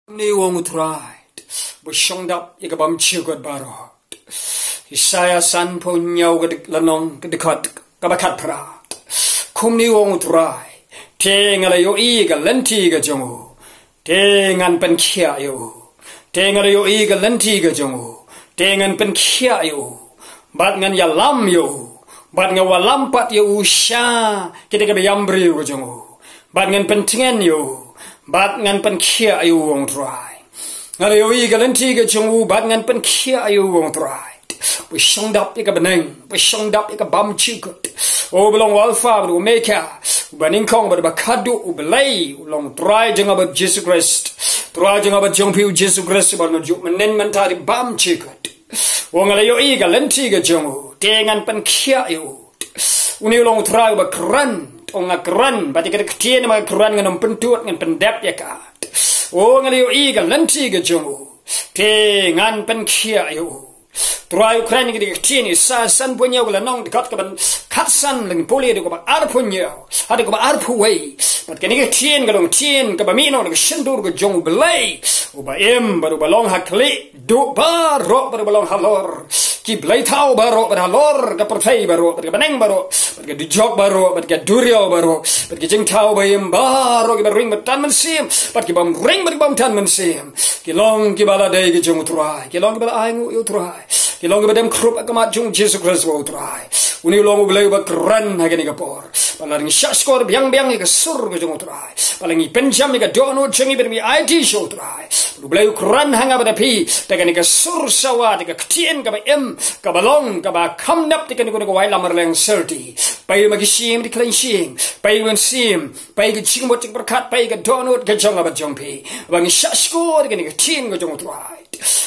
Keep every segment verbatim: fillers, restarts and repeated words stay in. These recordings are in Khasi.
Kumne u ong u Trai, ba shong dap ïa ka bam jukut baroh. Isaïah sanphew hynñiew ka dik-, lynnong ka dkhot kaba khatphra. Kumne u ong u Trai, te nga la ïohi ka lynti ka jong u, te ngan pynkhiah ïa u. Te nga la ïohi ka lynti ka jong u, te ngan pynkhiah ïa u, bad ngan ïalam ïa u, bad nga wallam pat ïa u sha kita kiba ïam briew ka jong u, bad ngan pyntngen ïa u, bad ngan pynkhiah ïa u, u ong u Trai. Nga la ïohi ka lynti ka jong u, bad ngan pynkhiah ïa u, u ong u Trai. Ba shong dap ïa ka bneng, ba shong dap ïa ka bam jukut. U ba long u Alpha bad u Omega, u ba nyngkong bad u ba khadduh, u Blei, u long u Trai jong nga bad Jisu Khrist. Trai jong nga bad jong phi u Jisu Khrist, u ba nujum mynhynnin mynta, u bam jukut. U ong nga la ïohi ka lynti ka jong u, te ngan pynkhiah ïa u. Une u long u Trai uba kren, u ong nga kren, bad ïa kata ka ktien ba nga kren ngan ym pyntud, ngan pyndep ïa ka. U ong nga la ïohi ka lynti ka jong u, te ngan pynkhiah ïa u. Trai u kren ïa kata ka ktien, Isaïah sanphew hynñiew ka lynnong dkhot kaba khatsan, lane pule da kaba arphew hynñiew haduh kaba arphew wei. Bad kane ka ktien ka long ktien kaba mih noh na ka shyntur ka jong u Blei, uba im bad uba long ha khlieh duh baroh bad uba long halor ki blei thaw baroh bad halor ka pyrthei baroh bad ka bneng baroh bad ka dujok baroh bad ka duriaw baroh bad ki jingthaw ba im baroh, kiba ring bad tan mynsiem bad ki bym ring bad ki bym tan mynsiem, ki long kiba la dei ka jong u Trai, ki long kiba la ainguh ïa u Trai, ki long kiba dem khrup ha khmat jong u Jisu Khrist u Trai. Une u long u Blei uba kren ha kane ka por. Ba la ngi shahshkor biang biang ïa ka sur ka jong u Trai. Ba la ngi pynjam ïa ka dohnud jong ngi, ba ngi aiti sha u Trai. U Blei u kren ha nga bad ha phi da kane ka sur sawa, da ka ktien kaba im, kaba long, kaba kham nep, da kane ka wai lamar leng serti. Pei ma ki shim da ki khlaiñ shim, pei mynsiem, pei ka jingmut jingpyrkhat, pei ka dohnud ka jong nga bad jong phi. Ba ngi shahshkor da kane ka ktien ka jong u Trai.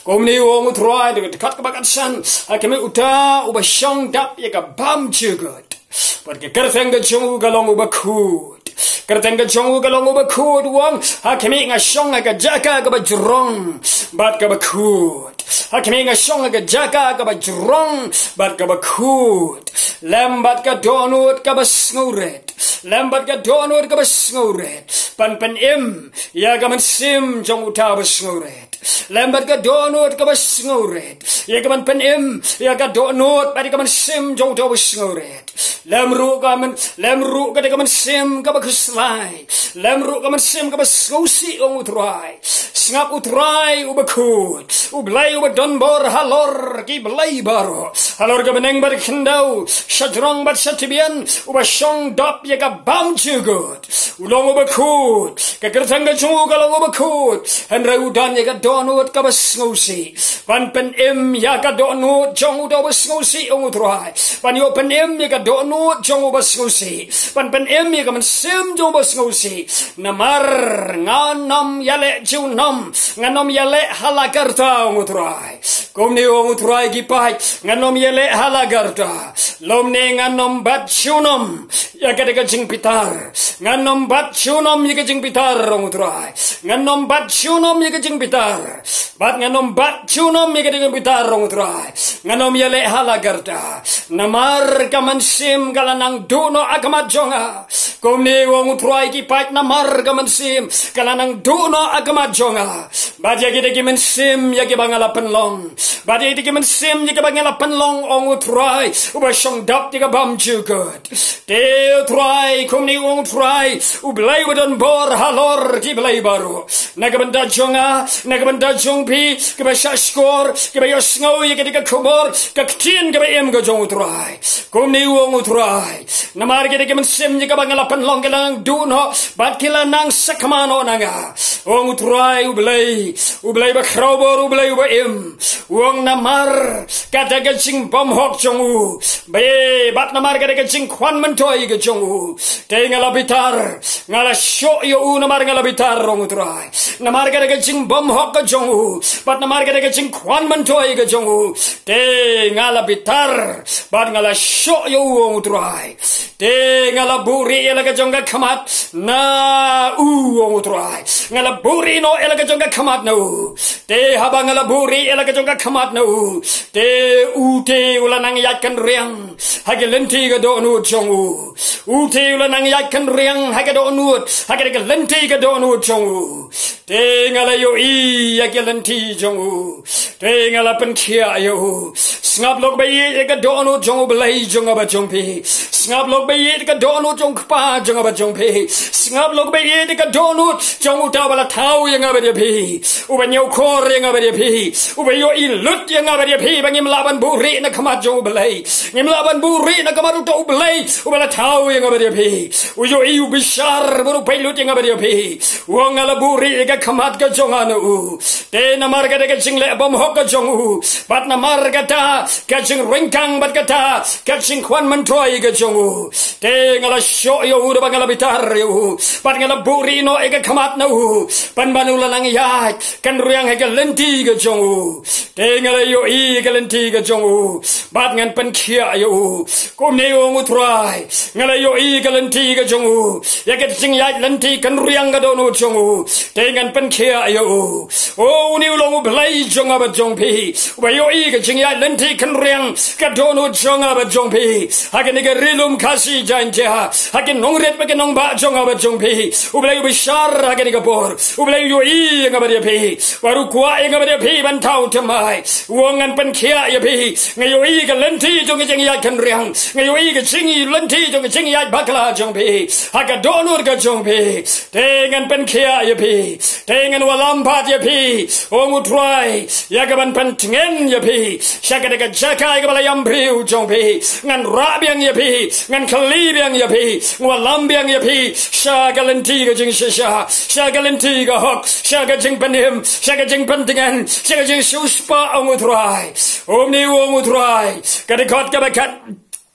Kumne u ong u Trai, da ka dkhot kaba khatsan, ha khmih uta uba shong dap ïa ka bam jukut, bad ka kyrteng ka jong u ka long uba khuid. Kyrteng ka jong u ka long uba khuid, u ong, ha khmih nga shong ha ka jaka kaba jrong bad kaba khuid. Ha khmih nga shong ha ka jaka kaba jrong bad kaba khuid, lem bad ka dohnud kaba sngewrit, lem bad ka dohnud kaba sngewrit, ban pynim ïa ka mynsiem jong uta uba sngewrit. Lem bad ka dohnud kaba sngewrit, ïa ka ban pynim ïa ka dohnud bad ïa ka mynsiem jong uta uba sngewrit. Lem ruh ka myn-, lem ruh ka da ka mynsiem kaba khuslai, lem ruh ka mynsiem kaba sngewsih, ong u Trai. Sngap, u Trai uba khuid, u Blei uba don bor halor ki blei baroh, halor ka bneng bad ka khyndew, shajrong bad shatbian, uba shong dap ïa ka bam jukut, u long uba khuid. Ka kyrteng ka jong u ka long uba khuid, hynrei u don ïa ka dohnud kaba sngewsih, ban pynim ïa ka dohnud jong uta uba sngewsih, ong u Trai. Ban ïoh pynim ïa ka dohnud jong uba sngewsih, ban pynim ïa ka mynsiem jong uba sngewsih. Namar ngan ym ïaleh junom, ngan ym ïaleh ha la ka rta, ong u Trai. Kumne u ong u Trai ki paid, ngan ym ïaleh ha la ka rta, lymne ngan ym bat junom ïa kata ka jingbitar. Ngan ym bat junom ïa ka jingbitar, ong u Trai. Ngan ym bat junom ïa ka jingbitar. Bad ngan ym bat junom ïa ka jingbitar, ong u Trai. Ngan ym ïaleh ha la ka rta. Namar ka mynsiem ka la nang duh noh ha khmat jong nga. Kumne u ong u Trai ki paid, namar ka mynsiem ka la nang duh noh ha khmat jong nga. Bad ïa kita ki mynsiem ïa kiba nga la pynlong. Bad ïa kita ki mynsiem ïa kiba nga la pynlong, ong u Trai uba shong dap ïa ka bam jukut. Te u Trai, kumne u ong u Trai, u Blei uba don bor halor ki blei baroh. Na ka bynta jong nga, na ka bynta jong phi, kiba shahshkor, kiba ïohsngew ïa kata ka khubor, ka ktien kaba im ka jong u Trai. Kumne u ong u Trai. Namar kita ki mynsiem ïa kiba nga la pynlong ki la nang duh noh, bad ki la nang sakma noh na nga. Ong u Trai u Blei, u Blei ba khraw bor, u Blei uba im. U ong namar kata ka jingbymhok jong u, ba, bad namar kata ka jingkwah myntoi ka jong u, te nga la bitar, nga la shoh ïa u namar nga la bitar, ong u Trai. Namar kata ka jingbymhok ka jong u, bad namar kata ka jingkwah myntoi ka jong u, te nga la bitar, bad nga la shoh ïa u, ong u Trai. Te nga la buhrieh ïa la ka jong ka khmat na u, ong u Trai. Nga la buhrieh noh ïa la ka jong ka khmat na u. Te haba nga la buhrieh ïa la ka jong ka khmat na u, te u te u la nang ïaid kynriang ha ki lynti ka dohnud jong u. U te u la nang ïaid kynriang ha ka dohnud, ha ka lynti ka dohnud jong u. Te nga la ïohi ïa ki lynti jong u. Te nga la pynkhiah ïa u. Sngap lok ba ïeit ïa ka dohnud jong U Blei jong nga bad jong phi. Sngap lok ba ïeit ïa ka dohnud jong u Kpa jong nga bad jong phi. Sngap lok ba ïeit ïa ka dohnud jong uta uba la thaw ïa nga bad ïa phi, uba ñiewkhor ïa nga bad ïa phi, uba ïohi lut ïa nga bad ïa phi ba ngim lah ban buhrieh na khmat jong U Blei. Ngim lah ban buhrieh na khmat uta U Blei uba la thaw ïa nga bad ïa phi. U ïohi, u bishar bad u peit lut ïa nga bad ïa phi. U ong, nga la buhrieh ïa ka khmat ka jong nga na u. Te namar kata ka jingleh bymhok ka jong u, bad namar kata ka jingryngkang bad kata ka jingkwah myntoi ka jong u, te nga la shoh ïa u da ba nga la bitar ïa u, bad nga la buhrieh noh ïa ka khmat na u, pynban u la nang ïaid kynriang ha ka lynti ka jong u. Te nga la ïohi ka lynti ka jong u, bad ngan pynkhiah ïa u. Kumne u ong U Trai, nga la ïohi ka lynti ka jong u, ïa ka jingïaid lynti kynriang ka dohnud jong u, te ngan pynkhiah ïa u. O, une u long U Blei jong nga bad jong phi, uba ïohi ka jingïaid lynti kynriang ka dohnud jong nga bad jong phi, ha kane ka Ri Lum Khasi Jaiñtia, ha ki nongrit bad ki nongbah jong nga bad jong phi. U Blei u bishar ha kane ka por. U Blei u ïohi ïa nga bad ïa phi, bad u kwah ïa nga bad ïa phi ban thaw thymmai. U ong, ngan pynkhiah ïa phi. Nga ïohi ka lynti jong ka jingïaid kynriang. Nga ïohi ka jinglynti jong ka jingïaid bakla jong phi ha ka dohnud ka jong phi. Te ngan pynkhiah ïa phi. Te ngan wallam pat ïa phi, ong U Trai, ïa kaban pyntngen ïa phi sha kata ka jaka ïa kaba la ïam briew jong phi. Ngan rah biang ïa phi, ngan kylli biang ïa phi, ngan wallam biang ïa phi sha ka lynti ka jingshisha, sha ka lynti ka hok, sha ka jingpynim, sha ka jingpyntngen, sha ka jingsiewspah, ong U Trai. Kumne u ong U Trai, ka dkhot kaba khat,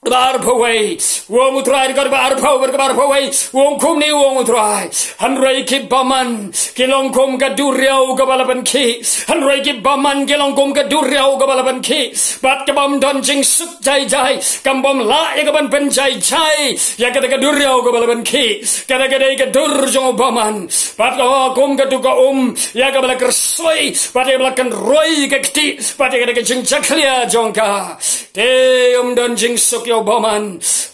ba arphew wei. U ong U Trai, ka dkhot ba arphew, ka dkhot ba arphew wei. U ong kumne u ong U Trai, hynrei ki bymman ki long kum ka duriaw kaba la pynkhih. Hynrei ki bymman ki long kum ka duriaw kaba la pynkhih, bad ka bym don jingsuk jai jai. Kam bym lah ïa kaban pynjai jai ïa kata ka duriaw kaba la pynkhih. Kata ka dei ka dur jong u bymman. Bad ka kum katu ka um ïa kaba la kyrsoi, bad ïa kaba la kynroi ka kti, bad ïa kata ka jingjakhlia jong ka. Te ym don jingsuk ïa u bymman,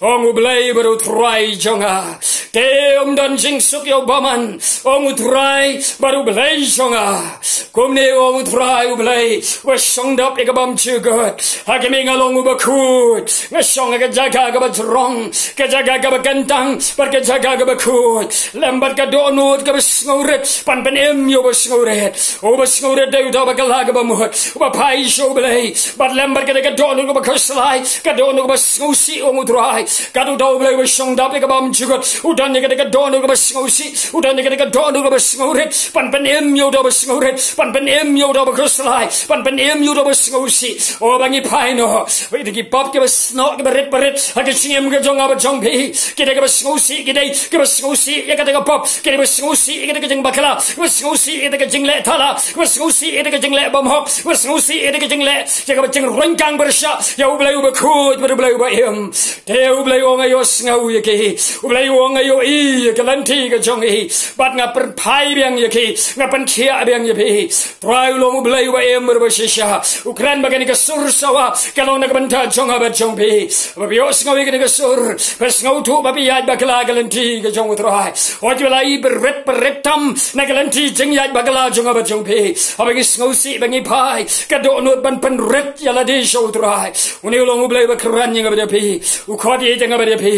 ong U Blei bad U Trai jong nga. Te ym don jingsuk ïa u bymman, ong U Trai bad U Blei jong nga. Kumne u ong U Trai U Blei, uba shong dap ïa ka bymjukut. Ha khmih, nga long uba khuid. Nga shong ha ka jaka kaba jrong, ka jaka kaba kyntang, bad ka jaka kaba khuid. Lem bad ka dohnud kaba sngewrit, ban pynim ïa uba sngewrit. Uba sngewrit dei uta uba kylla kaba mut, uba phai sha U Blei. Bad lem bad kata ka dohnud kaba khuslai, ka dohnud kaba sngewsih, ong U Trai. Katto U Blei uba shong dap ïa ka bymjukut u don ïa kata ka dohnud kaba sngewsih, u don ïa kata ka dohnud kaba sngewrit, ban pynim ïa uta uba sngewrit, ban pynim ïa uta uba khuslai, ban pynim ïa uta uba sngewsih. O, ba ngi phai noh, ba ïa ki pop kiba snoh, kiba rit ba rit ha ka jingim ka jong nga bad jong phi. Ki dei kiba sngewsih, ki dei kiba sngewsih ïa kata ka pop, ki dei kiba sngewsih ïa kata ka jingbakla, kiba sngewsih ïa kata ka jingleh thala, kiba sngewsih ïa kata ka jingleh bymhok, kiba sngewsih ïa kata ka jingleh, ïa kaba jingryngkang pyrshah ïa U Blei uba khuid bad U Blei uba im. Te U Blei u ong, nga ïohsngew ïa ki. U Blei u ong, nga ïohi ïa ka lynti ka jong i, bad nga pynphai biang ïa ki, nga pynkhiah biang ïa phi. Trai u long U Blei uba im bad uba shisha. U kren ba kane ka sur sawa ka long na ka bynta jong nga bad jong phi. Ba phi ïohsngew ïa kane ka sur, phi sngewthuh ba phi ïaid bakla ha ka lynti ka jong U Trai. Hooid, ba la i ba rit ba rit tam na ka lynti jingïaid bakla jong nga bad jong phi. Haba ngi sngewsih, ba ngi phai, ka dohnud ban pynrit ïa lade sha U Trai. Une u long U Blei uba kren ïa nga bad ïa phi. U khot ïa nga bad ïa phi.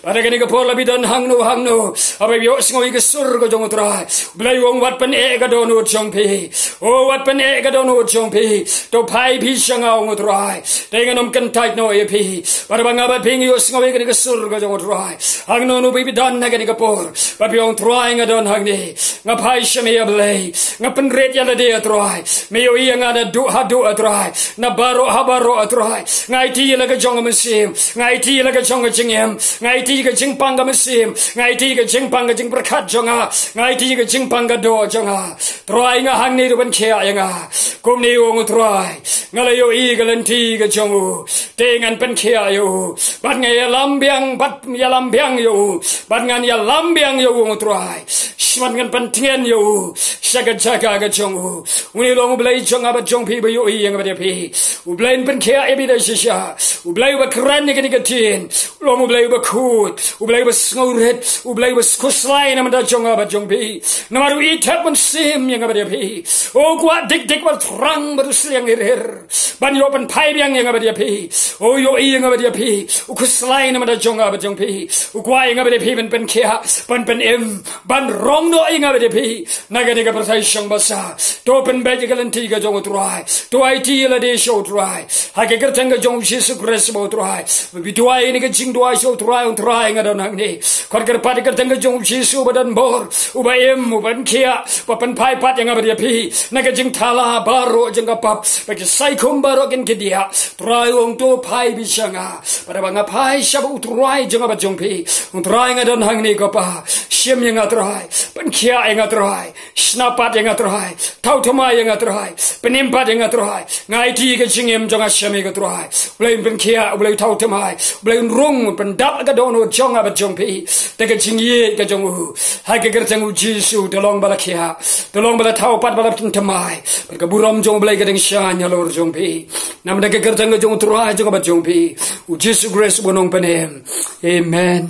Bad ha kane ka por, la phi don hangno hangno, haba phi ïohsngew ïa ka sur ka jong U Trai, U Blei u ong, wat pyneh ka dohnud jong phi. O, wat pyneh ka dohnud jong phi. To phai phi sha nga, ong U Trai. Te ngan ym kyntait noh ïa phi. Bad ba nga bad phi ngi ïohsngew ïa kane ka sur ka jong U Trai, hangno hangno phi don ha kane ka por, ba phi ong, Trai, nga don hangne. Nga phai sha me, A Blei. Nga pynrit ïa lade, A Trai. Me ïohi ïa nga naduh haduh, A Trai. Na baroh ha baroh, A Trai. Nga aiti ïa la ka jong ka mynsiem. Nga aiti ïa la ka jong ka jingim. Nga aiti ïa ka jingpang ka mynsiem. Nga aiti ïa ka jingpang ka jingpyrkhat jong nga. Nga aiti ïa ka jingpang ka doh jong nga. Trai, nga hangne, to pynkhiah ïa nga. Kumne u ong U Trai, nga la ïohi ka lynti ka jong u. Te ngan pynkhiah ïa u. Bad nga ïalam biang, bad ïalam biang ïa u. Bad ngan ïalam biang ïa u, ong U Trai. Smat ngan pyntngen ïa u sha ka jaka ka jong u. Une u long u Blei jong nga bad jong phi ba ïohi ïa nga bad ïa phi. U Blei un pynkhiah ïa phi da shisha. U Blei uba kren ïa kane ka ktien u long u Blei uba khuid, u Blei uba sngewrit, u Blei uba khuslai na bynta jong nga bad jong phi. Namar u i thep mynsiem ïa nga bad ïa phi. U kwah dik dik ba thrang bad u sliang hirir ban ïoh pynphai biang ïa nga bad ïa phi. U ïohi ïa nga bad ïa phi. U khuslai na bynta jong nga bad jong phi. U kwah ïa nga bad ïa phi ban pynkhiah, ban pynim, ban rong noh ïa nga bad ïa phi na kane ka pyrthei shong basa. To pynbeit ïa ka lynti ka jong u Trai. To aiti ïa lade sha u Trai ha ka kyrteng ka jong u Jisu Khrist ba u Trai. Ba phi duwai ïa kane ka jingduwai sha u Trai, u Trai nga don hangne. Khot kyrpad ïa ka kyrteng ka jong u Jisu ba don bor, uba im, uba pynkhiah, ba pynphai pat ïa nga bad ïa phi na ka jingthala baroh jong ka pap, ba ki saikhum baroh kin kyndiah. Trai, u ong to phai beit sha nga, bad haba nga phai sha u Trai jong nga bad jong phi. U Trai nga don hangne ko Pa, shim ïa nga Trai, pynkhiah ïa nga Trai, shna pat ïa nga Trai, thaw thymmai ïa nga Trai, pynim pat ïa nga Trai. Nga aiti ka jingim jong nga sha me ko Trai. U Blei un pynkhiah, u Blei un thaw thymmai, u Blei un rung, un pyndap ka dohnud jong nga bad jong phi da ka jingïeit ka jong u. Ha ka kyrteng u Jisu, to long ba la khiah, to long ba la thaw pat, ba la pynthymmai, bad ka burom jong u Blei ka dang shah halor jong phi. Namar ka kyrteng ka jong u Trai jong nga bad jong phi, u Jisu Khrist uba nongpynim. Amen.